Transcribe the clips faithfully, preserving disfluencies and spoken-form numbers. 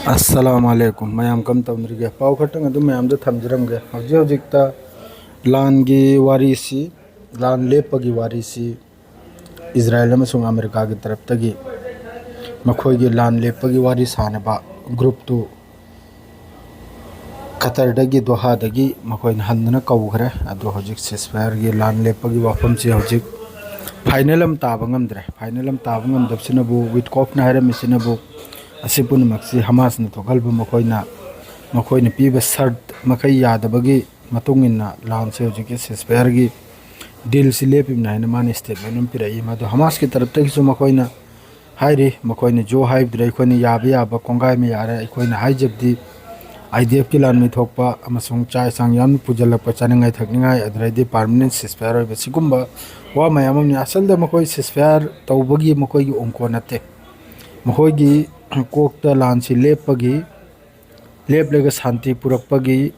ꯑꯁꯂꯥꯝ ꯑꯂꯩꯀꯨꯝ꯫ ꯃꯌꯥꯝ ꯀꯝ ꯇꯧꯅꯔꯤꯒꯦ? ꯄꯥꯎ ꯈꯛꯇꯪ ꯑꯗꯨꯝ ꯃꯌꯥꯝꯗ ꯊꯝꯖꯔꯝꯒꯦ꯫ ꯍꯧꯖꯤꯛ ꯍꯧꯖꯤꯛꯇ ꯂꯥꯟꯒꯤ ꯋꯥꯔꯤꯁꯤ, ꯂꯥꯟ ꯂꯦꯞꯄꯒꯤ ꯋꯥꯔꯤꯁꯤ ꯏꯖꯔꯥꯌꯦꯜ ꯑꯃꯁꯨꯡ ꯑꯃꯦꯔꯤꯀꯥꯒꯤ ꯇꯔꯞꯇꯒꯤ ꯃꯈꯣꯏꯒꯤ ꯂꯥꯟ ꯂꯦꯞꯄꯒꯤ ꯋꯥꯔꯤ ꯁꯥꯅꯕ ꯒ꯭ꯔꯨꯞꯇꯨ ꯀꯇꯔꯗꯒꯤ, ꯗꯣꯍꯥꯗꯒꯤ ꯃꯈꯣꯏꯅ ꯍꯟꯗꯨꯅ ꯀꯧꯈ꯭ꯔꯦ꯫ ꯑꯗꯣ ꯍꯧꯖꯤꯛ ꯁꯤꯁꯐꯥꯌꯔꯒꯤ ꯂꯥꯟ ꯂꯦꯞꯄꯒꯤ ꯋꯥꯐꯝꯁꯤ ꯍꯧꯖꯤꯛ ꯐꯥꯏꯅꯦꯜ ꯑꯃ ꯇꯥꯕ ꯉꯝꯗ꯭ꯔꯦ꯫ ꯐꯥꯏꯅꯦꯜ ꯑꯃ ꯇꯥꯕ ꯉꯝꯗꯕꯁꯤꯅꯕꯨ, ꯋꯤꯠꯀꯣꯐꯅ ꯍꯥꯏꯔꯝꯃꯤꯁꯤꯅꯕꯨ, ꯑꯁꯤ ꯄꯨꯝꯅꯃꯛꯁꯤ ꯍꯃꯥꯁꯅ ꯊꯣꯛꯍꯜꯕ, ꯃꯈꯣꯏꯅ, ꯃꯈꯣꯏꯅ ꯄꯤꯕ ꯁꯔꯠ ꯃꯈꯩ ꯌꯥꯗꯕꯒꯤ ꯃꯇꯨꯡ ꯏꯟꯅ ꯂꯥꯟꯁꯦ ꯍꯧꯖꯤꯛꯀꯤ ꯁꯤꯁꯐꯥꯌꯔꯒꯤ ꯗꯤꯜꯁꯤ ꯂꯦꯞꯄꯤꯕꯅꯤ ꯍꯥꯏꯅ ꯃꯥꯅ ꯁ꯭ꯇꯦꯠꯃꯦꯟ ꯑꯃ ꯄꯤꯔꯛꯏ꯫ ꯃꯗꯨ ꯍꯃꯥꯁꯀꯤ ꯇꯔꯞꯇꯒꯤꯁꯨ ꯃꯈꯣꯏꯅ ꯍꯥꯏꯔꯤ, ꯃꯈꯣꯏꯅ ꯖꯣ ꯍꯥꯏꯕꯗꯨꯗ ꯑꯩꯈꯣꯏꯅ ꯌꯥꯕ ꯌꯥꯕ ꯀꯣꯡꯒꯥꯏ ꯑꯃ ꯌꯥꯔꯦ꯫ ꯑꯩꯈꯣꯏꯅ ꯍꯥꯏꯖꯕꯗꯤ, ꯑꯥꯏ ꯗꯤ ꯑꯦꯐꯀꯤ ꯂꯥꯟꯃꯤ ꯊꯣꯛꯄ ꯑꯃꯁꯨꯡ ꯆꯥꯛ ꯌꯦꯟꯁꯥꯡ ꯌꯥꯝꯅ ꯄꯨꯁꯤꯜꯂꯛꯄ, ꯆꯥꯅꯤꯡꯉꯥꯏ ꯊꯛꯅꯤꯡꯉꯥꯏ, ꯑꯗꯨꯗꯩꯗꯤ ꯄꯥꯔꯃꯅꯦꯟ ꯁꯤꯁꯐꯥꯌꯔ ꯑꯣꯏꯕ, ꯁꯤꯒꯨꯝꯕ ꯋꯥ ꯃꯌꯥꯝ ꯑꯃꯅꯤ꯫ ꯑꯁꯜꯗ ꯃꯈꯣꯏ ꯁꯤꯁꯐꯥꯌꯔ ꯇꯧꯕꯒꯤ ꯃꯈꯣꯏꯒꯤ ꯎꯪꯀꯣ ꯅꯠꯇꯦ꯫ ꯃꯈꯣꯏꯒꯤ ꯀꯣꯛꯇ ꯂꯥꯟꯁꯤ ꯂꯦꯞꯄꯒꯤ, ꯂꯦꯞꯂꯒ ꯁꯥꯟꯇꯤ ꯄꯨꯔꯛꯄꯒꯤ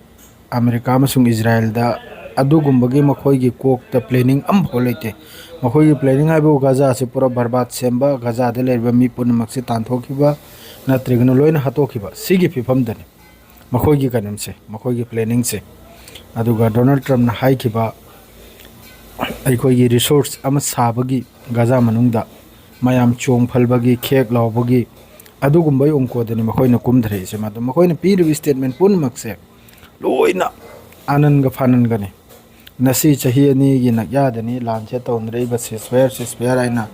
ꯑꯃꯦꯔꯤꯀꯥ ꯑꯃꯁꯨꯡ ꯏꯖꯔꯥꯌꯦꯜꯗ ꯑꯗꯨꯒꯨꯝꯕꯒꯤ ꯃꯈꯣꯏꯒꯤ ꯀꯣꯛꯇ ꯄ꯭ꯂꯦꯅꯤꯡ ꯑꯃꯐꯥꯎ ꯂꯩꯇꯦ꯫ ꯃꯈꯣꯏꯒꯤ ꯄ꯭ꯂꯦꯅꯤꯡ ꯍꯥꯏꯕꯕꯨ ꯒꯖꯥꯁꯤ ꯄꯨꯔꯥ ꯕꯔꯕꯥꯗ ꯁꯦꯝꯕ, ꯒꯖꯥꯗ ꯂꯩꯔꯤꯕ ꯃꯤ ꯄꯨꯝꯅꯃꯛꯁꯤ ꯇꯥꯟꯊꯣꯛꯈꯤꯕ ꯅꯠꯇ꯭ꯔꯒꯅ ꯂꯣꯏꯅ ꯍꯥꯠꯇꯣꯛꯈꯤꯕ, ꯁꯤꯒꯤ ꯐꯤꯕꯝꯗꯅꯤ ꯃꯈꯣꯏꯒꯤ ꯀꯩꯅꯣꯝꯁꯦ, ꯃꯈꯣꯏꯒꯤ ꯄ꯭ꯂꯦꯅꯤꯡꯁꯦ꯫ ꯑꯗꯨꯒ ꯗꯣꯅꯥꯜꯗ ꯇ꯭ꯔꯝꯞꯅ ꯍꯥꯏꯈꯤꯕ, ꯑꯩꯈꯣꯏꯒꯤ ꯔꯤꯁꯣꯔꯁ ꯑꯃ ꯁꯥꯕꯒꯤ, ꯒꯖꯥ ꯃꯅꯨꯡꯗ ꯃꯌꯥꯝ ꯆꯣꯡ ꯐꯜꯕꯒꯤ, ꯈꯦꯛ ꯂꯥꯎꯕꯒꯤ, ꯑꯗꯨꯒꯨꯝꯕꯒꯤ ꯎꯪꯀꯣꯗꯅꯤ ꯃꯈꯣꯏꯅ ꯀꯨꯝꯊꯔꯛꯏꯁꯦ꯫ ꯃꯗꯨ ꯃꯈꯣꯏꯅ ꯄꯤꯔꯤꯕ ꯁ꯭ꯇꯦꯠꯃꯦꯟ ꯄꯨꯝꯅꯃꯛꯁꯦ ꯂꯣꯏꯅ ꯑꯥꯅꯟꯒ ꯐꯥꯅꯟꯒꯅꯤ꯫ ꯉꯁꯤ ꯆꯍꯤ ꯑꯅꯤꯒꯤ ꯅꯛꯌꯥꯗꯅꯤ ꯂꯥꯟꯁꯦ ꯇꯧꯅꯔꯛꯏꯕ, ꯁꯤꯁꯐꯥꯌꯔ, ꯁꯤꯁꯐꯥꯌꯔ ꯍꯥꯏꯅ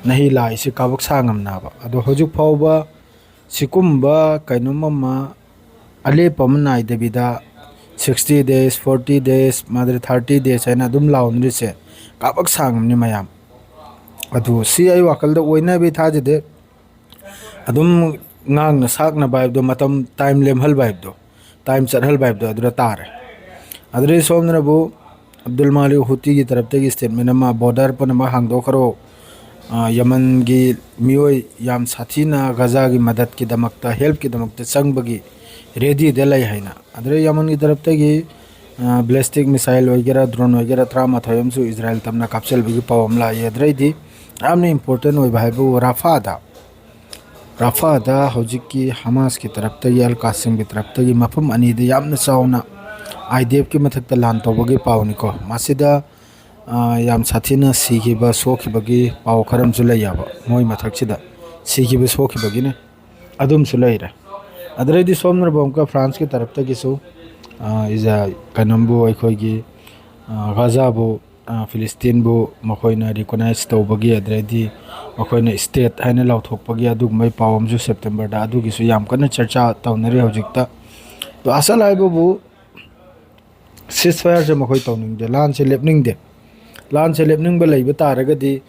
ꯅꯍꯤ ꯂꯥꯛꯏꯁꯤ ꯀꯥꯕꯛ ꯁꯥꯡꯉꯝꯅꯦꯕ꯫ ꯑꯗꯣ ꯍꯧꯖꯤꯛ ꯐꯥꯎꯕ ꯁꯤꯒꯨꯝꯕ ꯀꯩꯅꯣꯝ ꯑꯃ ꯑꯂꯦꯞꯄ ꯑꯃ ꯅꯥꯏꯗꯕꯤꯗ, sixty days, forty days, ꯃꯥꯗꯤ thirty days ꯍꯥꯏꯅ ꯑꯗꯨꯝ ꯂꯥꯎꯅꯔꯤꯁꯦ ꯀꯥꯕꯛ ꯁꯥꯡꯉꯝꯅꯤ ꯃꯌꯥꯝ꯫ ꯑꯗꯨ ꯁꯤ ꯑꯩ ꯋꯥꯈꯜꯗ ꯑꯣꯏꯅꯕꯤ ꯊꯥꯖꯗꯦ꯫ ꯑꯗꯨꯝ ꯉꯥꯡꯅ ꯁꯥꯛꯅꯕ ꯍꯥꯏꯕꯗꯣ, ꯃꯇꯝ, ꯇꯥꯏꯝ ꯂꯦꯝꯍꯜꯕ ꯍꯥꯏꯕꯗꯣ, ꯇꯥꯏꯝ ꯆꯠꯍꯜꯕ ꯍꯥꯏꯕꯗꯣ ꯑꯗꯨꯗ ꯇꯥꯔꯦ꯫ ꯑꯗꯨꯗꯩ ꯁꯣꯝꯗꯅꯕꯨ ꯑꯕꯗꯨꯜ ꯃꯥꯂꯤꯛ ꯍꯨꯇꯤꯒꯤ ꯇꯔꯞꯇꯒꯤ ꯁ꯭ꯇꯦꯠꯃꯦꯟ ꯑꯃ, "ꯕꯣꯔꯗꯔ ꯄꯨꯝꯅꯃꯛ ꯍꯥꯡꯗꯣꯛꯈ꯭ꯔꯣ, ꯑ, ꯌꯃꯟꯒꯤ ꯃꯤꯑꯣꯏ ꯌꯥꯝ ꯁꯥꯊꯤꯅ ꯒꯖꯥꯒꯤ ꯃꯗꯠꯀꯤꯗꯃꯛꯇ, ꯍꯦꯜꯞꯀꯤꯗꯃꯛꯇ ꯆꯪꯕꯒꯤ ꯔꯦꯗꯤꯗ ꯂꯩ" ꯍꯥꯏꯅ꯫ ꯑꯗꯨꯗꯩ ꯌꯃꯟꯒꯤ ꯇꯔꯞꯇꯒꯤ, ꯑ, ꯕꯦꯂꯤꯁꯇꯤꯛ ꯃꯤꯁꯥꯏꯜ ꯑꯣꯏꯒꯦꯔꯥ, ꯗ꯭ꯔꯣꯟ ꯑꯣꯏꯒꯦꯔꯥ, ꯇꯔꯥꯃꯥꯊꯣꯏ ꯑꯃꯁꯨ ꯏꯖꯔꯥꯌꯦꯜ ꯇꯝꯅ ꯀꯥꯞꯁꯤꯟꯕꯒꯤ ꯄꯥꯎ ꯑꯃ ꯂꯥꯛꯏ꯫ ꯑꯗꯨꯗꯩꯗꯤ ꯌꯥꯝꯅ ꯏꯝꯄꯣꯔꯇꯦꯟ ꯑꯣꯏꯕ ꯍꯥꯏꯕꯕꯨ ꯔꯥꯐꯥꯗ ꯔꯥꯐꯥꯗ ꯍꯧꯖꯤꯛꯀꯤ ꯍꯃꯥꯁꯀꯤ ꯇꯔꯞꯇꯒꯤ, ꯑꯜ ꯀꯥꯁꯤꯝꯒꯤ ꯇꯔꯞꯇꯒꯤ ꯃꯐꯝ ꯑꯅꯤꯗ ꯌꯥꯝꯅ ꯆꯥꯎꯅ IDFꯀꯤ ꯃꯊꯛꯇ ꯂꯥꯟ ꯇꯧꯕꯒꯤ ꯄꯥꯎꯅꯤꯀꯣ꯫ ꯃꯁꯤꯗ, ꯑ, ꯌꯥꯝ ꯁꯥꯊꯤꯅ ꯁꯤꯈꯤꯕ, ꯁꯣꯛꯈꯤꯕꯒꯤ ꯄꯥꯎ ꯈꯔ ꯑꯃꯁꯨ ꯂꯩ ꯌꯥꯕ꯫ ꯃꯣꯏ ꯃꯊꯛꯁꯤꯗ ꯁꯤꯈꯤꯕ, ꯁꯣꯛꯈꯤꯕꯒꯤꯅꯦ꯫ ꯑꯗꯨꯝꯁꯨ ꯂꯩꯔꯦ꯫ ꯑꯗꯨꯗꯩꯗꯤ ꯁꯣꯝꯅ ꯑꯃꯨꯛꯀ ꯐ꯭ꯔꯥꯟꯁꯀꯤ ꯇꯔꯞꯇꯒꯤꯁꯨ, ꯑ, ꯏꯖ-, ꯀꯩꯅꯣꯝꯕꯨ, ꯑꯩꯈꯣꯏꯒꯤ, ꯑ, ꯒꯥꯖꯥꯕꯨ, ꯑ, ꯐꯤꯂꯤꯁꯇꯤꯟꯕꯨ ꯃꯈꯣꯏꯅ recognize ꯇꯧꯕꯒꯤ, ꯑꯗꯨꯗꯩꯗꯤ ꯃꯈꯣꯏꯅ state ꯍꯥꯏꯅ ꯂꯥꯎꯊꯣꯛꯄꯒꯤ ꯑꯗꯨꯒꯨꯝꯕꯒꯤ ꯄꯥꯎ ꯑꯃꯁꯨ Septemberꯗ, ꯑꯗꯨꯒꯤꯁꯨ ꯌꯥꯝ ꯀꯟꯅ ꯆꯔꯆꯥ ꯇꯧꯅꯔꯤ ꯍꯧꯖꯤꯛꯇ꯫ ꯑꯗꯣ ꯑꯁꯜ ꯍꯥꯏꯕꯕꯨ ceasefire ꯁꯦ ꯃꯈꯣꯏ ꯇꯧꯅꯤꯡꯗꯦ, ꯂꯥꯟꯁꯦ ꯂꯦꯞꯅꯤꯡꯗꯦ꯫ ꯂꯥꯟꯁꯦ ꯂꯦꯞꯅꯤꯡꯕ ꯂꯩꯕ ꯇꯥꯔꯒꯗꯤ,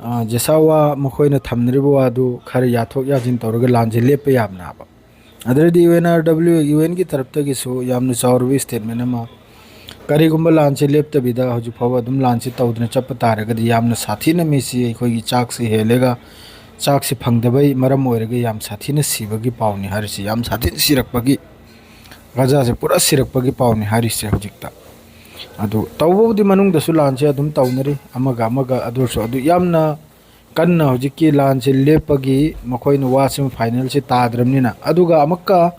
ꯑ, ꯖꯦꯁꯥ ꯋꯥ ꯃꯈꯣꯏꯅ ꯊꯝꯅꯔꯤꯕ ꯋꯥꯗꯨ ꯈꯔ ꯌꯥꯊꯣꯛ ꯌꯥꯁꯤꯟ ꯇꯧꯔꯒ ꯂꯥꯟꯁꯦ ꯂꯦꯞꯄ ꯌꯥꯕꯅꯦꯕ꯫ ꯑꯗꯨꯗꯩꯗꯤ UNRW, UNꯒꯤ ꯇꯔꯞꯇꯒꯤꯁꯨ ꯌꯥꯝꯅ ꯆꯥꯎꯔꯕ statement ꯑꯃ, ꯀꯔꯤꯒꯨꯝꯕ ꯂꯥꯟꯁꯦ ꯂꯦꯞꯇꯕꯤꯗ ꯍꯧꯖꯤꯛ ꯐꯥꯎꯕ ꯑꯗꯨꯝ ꯂꯥꯟꯁꯦ ꯇꯧꯗꯨꯅ ꯆꯠꯄ ꯇꯥꯔꯒꯗꯤ ꯌꯥꯝꯅ ꯁꯥꯊꯤꯅ ꯃꯤꯁꯤ ꯑꯩꯈꯣꯏꯒꯤ ꯆꯥꯛꯁꯤ ꯍꯦꯜꯂꯒ, ꯆꯥꯛꯁꯤ ꯐꯪꯗꯕꯩ ꯃꯔꯝ ꯑꯣꯏꯔꯒ ꯌꯥꯝ ꯁꯥꯊꯤꯅ ꯁꯤꯕꯒꯤ ꯄꯥꯎꯅꯤ ꯍꯥꯏꯔꯤꯁꯤ, ꯌꯥꯝ ꯁꯥꯊꯤꯅ ꯁꯤꯔꯛꯄꯒꯤ, ꯒꯥꯖꯥꯁꯦ ꯄꯨꯔꯥ ꯁꯤꯔꯛꯄꯒꯤ ꯄꯥꯎꯅꯤ ꯍꯥꯏꯔꯤꯁꯦ ꯍꯧꯖꯤꯛꯇ꯫ ꯑꯗꯨ ꯇꯧꯕꯕꯨꯗꯤ ꯃꯅꯨꯡꯗꯁꯨ ꯂꯥꯟꯁꯦ ꯑꯗꯨꯝ ꯇꯧꯅꯔꯤ, ꯑꯃꯒ ꯑꯃꯒ, ꯑꯗꯨ ꯑꯣꯏꯔꯁꯨ ꯑꯗꯨ ꯌꯥꯝꯅ ꯀꯟꯅ ꯍꯧꯖꯤꯛꯀꯤ ꯂꯥꯟꯁꯦ ꯂꯦꯞꯄꯒꯤ ꯃꯈꯣꯏꯅ ꯋꯥꯁꯤꯃ finalꯁꯦ ꯇꯥꯗ꯭ꯔꯕꯅꯤꯅ, ꯑꯗꯨꯒ ꯑꯃꯨꯛꯀ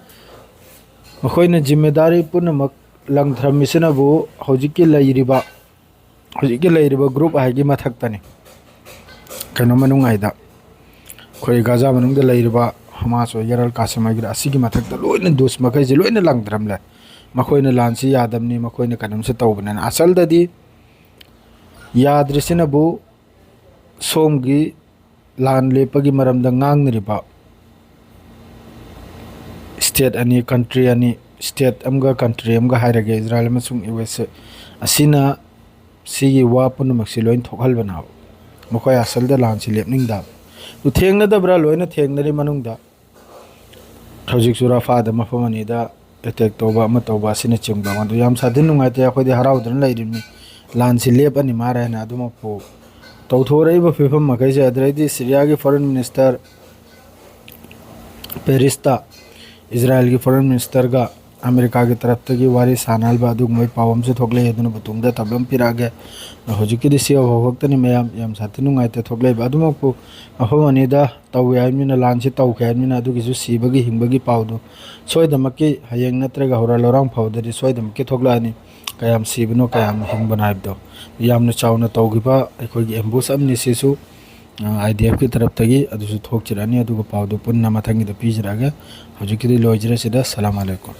ꯃꯈꯣꯏꯅ ꯖꯤꯝꯃꯦꯗꯥꯔꯤ ꯄꯨꯝꯅꯃꯛ ꯂꯪꯊꯔꯝꯃꯤꯁꯤꯅꯕꯨ ꯍꯧꯖꯤꯛꯀꯤ ꯂꯩꯔꯤꯕ, ꯍꯧꯖꯤꯛꯀꯤ ꯂꯩꯔꯤꯕ group ꯍꯥꯏꯒꯤ ꯃꯊꯛꯇꯅꯤ꯫ ꯀꯩꯅꯣ ꯃꯅꯨꯡ ꯍꯥꯏꯗ, ꯑꯩꯈꯣꯏ ꯒꯥꯖꯥ ꯃꯅꯨꯡꯗ ꯂꯩꯔꯤꯕ ꯍꯃꯥꯁ ꯑꯣꯏꯒꯦꯔꯥ, ꯑꯜ ꯀꯥꯁꯤꯝ ꯑꯣꯏꯒꯦꯔꯥ, ꯑꯁꯤꯒꯤ ꯃꯊꯛꯇ ꯂꯣꯏꯅ ꯗꯨꯁ ꯃꯈꯩꯁꯦ ꯂꯣꯏꯅ ꯂꯪꯗ꯭ꯔꯝꯂꯦ꯫ ꯃꯈꯣꯏꯅ ꯂꯥꯟꯁꯤ ꯌꯥꯗꯕꯅꯤ, ꯃꯈꯣꯏꯅ ꯀꯩꯅꯣꯝꯁꯤ ꯇꯧꯕꯅꯤꯅ꯫ ꯑꯁꯜꯗꯗꯤ ꯌꯥꯗ꯭ꯔꯤꯁꯤꯅꯕꯨ ꯁꯣꯝꯒꯤ ꯂꯥꯟ ꯂꯦꯞꯄꯒꯤ ꯃꯔꯝꯗ ꯉꯥꯡꯅꯔꯤꯕ state ꯑꯅꯤ, country ꯑꯅꯤ, state ꯑꯃꯒ country ꯑꯃꯒ ꯍꯥꯏꯔꯒꯦ, ꯏꯖꯔꯥꯏꯜ ꯑꯃꯁꯨꯡ USA, ꯑꯁꯤꯅ ꯁꯤꯒꯤ ꯋꯥ ꯄꯨꯝꯅꯃꯛꯁꯤ ꯂꯣꯏ ꯊꯣꯛꯍꯜꯕꯅꯦꯕ꯫ ꯃꯈꯣꯏ ꯑꯁꯜꯗ ꯂꯥꯟꯁꯤ ꯂꯦꯞꯅꯤꯡꯗꯕ꯫ ꯑꯗꯨ ꯊꯦꯡꯅꯗꯕ꯭ꯔꯥ? ꯂꯣꯏꯅ ꯊꯦꯡꯅꯔꯤ꯫ ꯃꯅꯨꯡꯗ ꯍꯧꯖꯤꯛꯁꯨ ꯔꯥꯐꯥꯗ ꯃꯐꯝ ꯑꯅꯤꯗ attack ꯇꯧꯕ, ꯑꯃ ꯇꯧꯕ ꯑꯁꯤꯅꯆꯤꯡꯕ, ꯃꯗꯨ ꯌꯥꯝ ꯁꯥꯊꯤ ꯅꯨꯡꯉꯥꯏꯇꯦ꯫ ꯑꯩꯈꯣꯏꯗꯤ ꯍꯔꯥꯎꯗꯨꯅ ꯂꯩꯔꯤꯕꯅꯤ, ꯂꯥꯟꯁꯤ ꯂꯦꯞꯄꯅꯤ ꯃꯥꯔꯦ ꯍꯥꯏꯅ꯫ ꯑꯗꯨꯃꯛꯄꯨ ꯇꯧꯊꯣꯔꯛꯏꯕ ꯐꯤꯕꯝ ꯃꯈꯩꯁꯦ, ꯑꯗꯨꯗꯩꯗꯤ ꯁꯤꯔꯤꯌꯥꯒꯤ foreign minister ꯄꯦꯔꯤꯁꯇ ꯏꯖꯔꯥꯏꯜꯒꯤ foreign ministerꯒ ꯑꯃꯦꯔꯤꯀꯥꯒꯤ ꯇꯔꯞꯇꯒꯤ ꯋꯥꯔꯤ ꯁꯥꯟꯅꯍꯟꯕ ꯑꯗꯨꯒꯨꯝꯕꯒꯤ ꯄꯥꯎ ꯑꯃꯁꯨ ꯊꯣꯛꯂꯛꯑꯦ꯫ ꯑꯗꯨꯅꯕꯨ ꯇꯨꯡꯗ ꯇꯞꯅ ꯄꯤꯔꯛꯑꯒꯦ꯫ ꯍꯧꯖꯤꯛꯀꯤꯗꯤ ꯁꯤ ꯌꯧꯐꯥꯎ ꯈꯛꯇꯅꯤ ꯃꯌꯥꯝ, ꯌꯥꯝ ꯁꯥꯊꯤ ꯅꯨꯡꯉꯥꯏꯇꯦ ꯊꯣꯛꯂꯛꯏꯕ꯫ ꯑꯗꯨꯃꯛꯄꯨ ꯃꯐꯝ ꯑꯅꯤꯗ ꯇꯧꯏ ꯍꯥꯏꯕꯅꯤꯅ, ꯂꯥꯟꯁꯤ ꯇꯧꯈꯤ ꯍꯥꯏꯕꯅꯤꯅ, ꯑꯗꯨꯒꯤꯁꯨ ꯁꯤꯕꯒꯤ ꯍꯤꯡꯕꯒꯤ ꯄꯥꯎꯗꯨ ꯁꯣꯏꯗꯅꯃꯛꯀꯤ ꯍꯌꯦꯡ ꯅꯠꯇ꯭ꯔꯒ ꯍꯧꯔ ꯂꯧꯔꯥꯡ ꯐꯥꯎꯗꯗꯤ ꯁꯣꯏꯗꯅꯃꯛꯀꯤ ꯊꯣꯛꯂꯛꯑꯅꯤ꯫ ꯀꯌꯥꯝ ꯁꯤꯕꯅꯣ, ꯀꯌꯥꯝ ꯍꯤꯡꯕꯅꯣ ꯍꯥꯏꯕꯗꯣ꯫ ꯌꯥꯝꯅ ꯆꯥꯎꯅ ꯇꯧꯈꯤꯕ ꯑꯩꯈꯣꯏꯒꯤ ꯑꯦꯝꯕꯨꯁ ꯑꯃꯅꯤ ꯁꯤꯁꯨ, ꯑꯥꯏ ꯗꯤ ꯑꯦꯐꯀꯤ ꯇꯔꯞꯇꯒꯤ꯫ ꯑꯗꯨꯁꯨ ꯊꯣꯛꯆꯔꯛꯑꯅꯤ, ꯑꯗꯨꯒ ꯄꯥꯎꯗꯨ ꯄꯨꯟꯅ ꯃꯊꯪꯒꯤꯗ ꯄꯤꯖꯔꯛꯑꯒꯦ꯫ ꯍꯧꯖꯤꯛꯀꯤꯗꯤ ꯂꯣꯏꯖꯔꯦ ꯁꯤꯗ꯫ ꯁꯂꯥꯝ ꯑꯂꯩꯀꯨꯝ꯫